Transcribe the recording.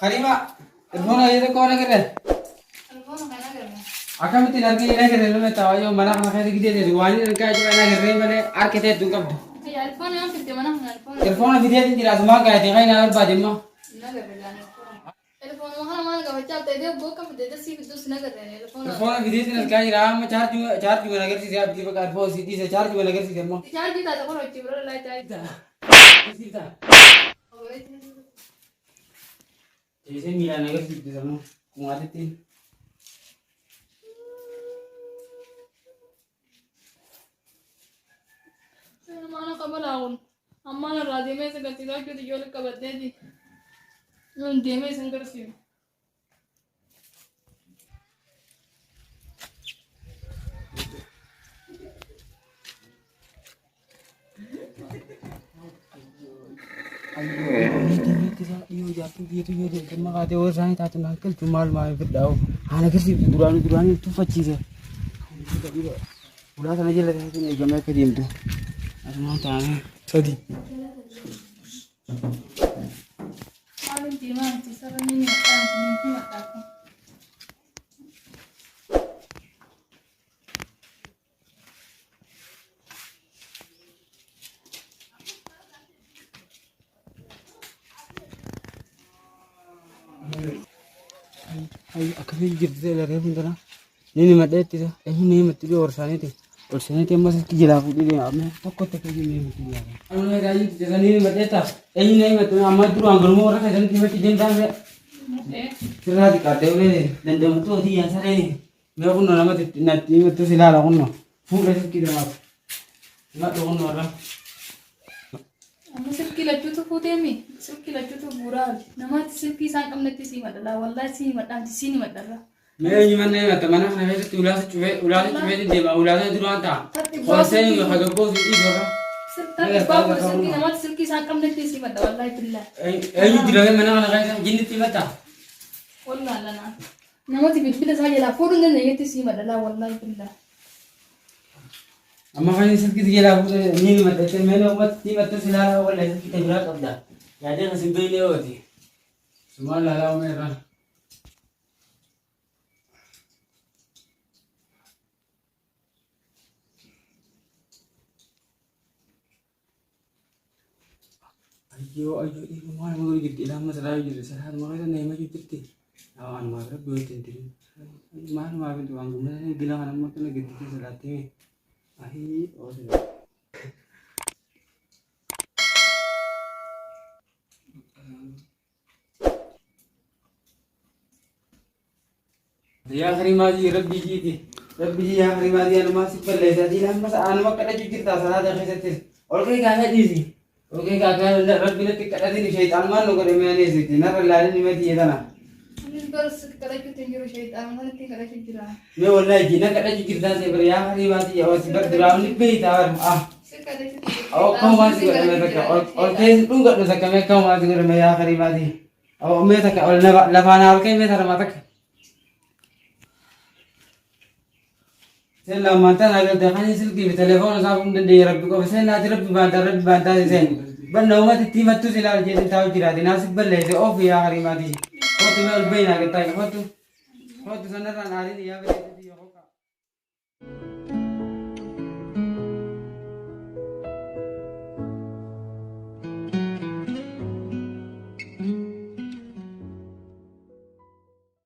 Karima, ilfoon ayyee tokko waan agarre. Alfoon kana agarra. Akkamitti hin argine hin agarre nama ta'a yoo mana kana keessa gidee teessu waan hin argaa jira hin agarree malee harka ta'e hin qabdu. Ayya alfoon yoo fidde mana kana alfoon. Ilfoon fideetiin jira asumaan kaayate kan hin barbaade immoo. Hin agarre gaan alfoon. Alfoon kana maal qabachaa ta'e deemu bokka fidde dasii fiddus hin agarre alfoon. Ilfoon fideetiin argaa jira amma chaarjii chaarjii mana agarsiise abdii bakka alfoon si dhiise chaarjii mana agarsiise immoo. Chaarjii taate kun hojii bira laa chaarjii. Teessee miilaan agarsiifte sanuu kumaatitti. Mana qabalaa kun ammaan irraa deemee isa garsiisaa jechuuti ijoollee qabadheeti. Yoon deemee isin garsiisu. Dhiyoo jaartiin biyyatu yoo deemte maqaatee warra isaanii taate naan galchu maal maal fidhaa'u haala agarsiiftu duraanii duraanii tuffachiise. Ulaa sana jala taatee eegamee akka deemtu. Asumaan taa'amee. Sadi. Maaliin deemaa miti sababni ni maxxansu ni maxxansu. Akkamiin jirti ta'e laree hundana. Ni ni madhee ittisa. Eenyu ni himatti dhiyoo horsaaniiti. Ol seeneeti ammas itti jalaa fuudhee deema. Amma tokko tokko ni himatti dhiyoo. Amma raayii ittisa ni madhee ta'a. Eenyu ni himatti amma duraan galmoo warra keessanitti himatti deemtaa ta'e. Sirraa xiqqaattee ulee dandamatu hojii yaan sareen. Mee kunno namatti natti himattu si ilaala kunno. Fuudhee silkii namaaf. Himadhu kunno irra. Amma silkii lachuutu fuuteemi silkii lachuutu buuraa namaatti silkii isaan qabnetti sii madhala wallaahi sii madhaamti sii ni madhala. Mee eenyu mana himata mana kana keessatti ulaasa cufee ulaasa cufee deema ulaasa duraan ta'a. Horsee eenyu hagabboo si dhiisu irra. Silkii namaatti silkii isaan qabnetti sii madha wallaahi billaa. Eenyu jira mana kana keessa jinnitti himata. Wallaahi lanaa. Namatti bilbila isaa jalaa fuudhuu hin dandeenyetti sii madhala wallaahi billaa. Amma kan silkii si jalaa fuudhee ni himata jettee mee namatti himattu si ilaalaa wallahi silkii ta biraa qabda. Yaadee kan sin beekne yooti. Sumaan laalaa uumee irraa. Ayyoo ayyoo dhiirri maal nama godhu jirti ilaa masalaa jirti salaat maal isa nama jirti. Waan maal rabbi wanti hin jirin. Maal maal bintu waan gummata gila kana amma kana gidduu salaattee ahii oosila. Yaa karimaadii rabbii jiiti. Rabbii jii yaa karimaadii anumaa si balleessa. Ati amma anuma kadhachuu jirta salaata keessattis. Ol kee kaasee dhiisi. Ol kee kaasee rabbi natti kadhatin sheexaanumaan nu godhe mee aneesitti. Narra ilaalin himee tiyya tana. Anis garuu si kadhachuutti hin jiru sheexaan kanatti kadhachuu jira. Mee wallahi jii na kadhachuu jirtaa see bari yaa karimaadii yaa wasi bar duraan ni beeytaa bar. Ah. Si kadhachuutti jiru. Aw akkam si godhame takka ol kee dhungadhu takka mee akkam si godhame yaa karimaadii. Aw mee takka ol lafaan ol kee mee tarama takka. Sen lammaantaan agartee kan silkii fi telefoona isaa fuudhuu dandeenye rabbi qofa. Sen naati rabbi baantaa rabbi baantaa sen. Banna uummata itti himattus ilaali jeetin taa'u jiraate naasif balleesse ofi yaa hariimaatii. Kootu mee ol beeyna agartaa kootu. Kootu sanarraan aariin yaa bareedu.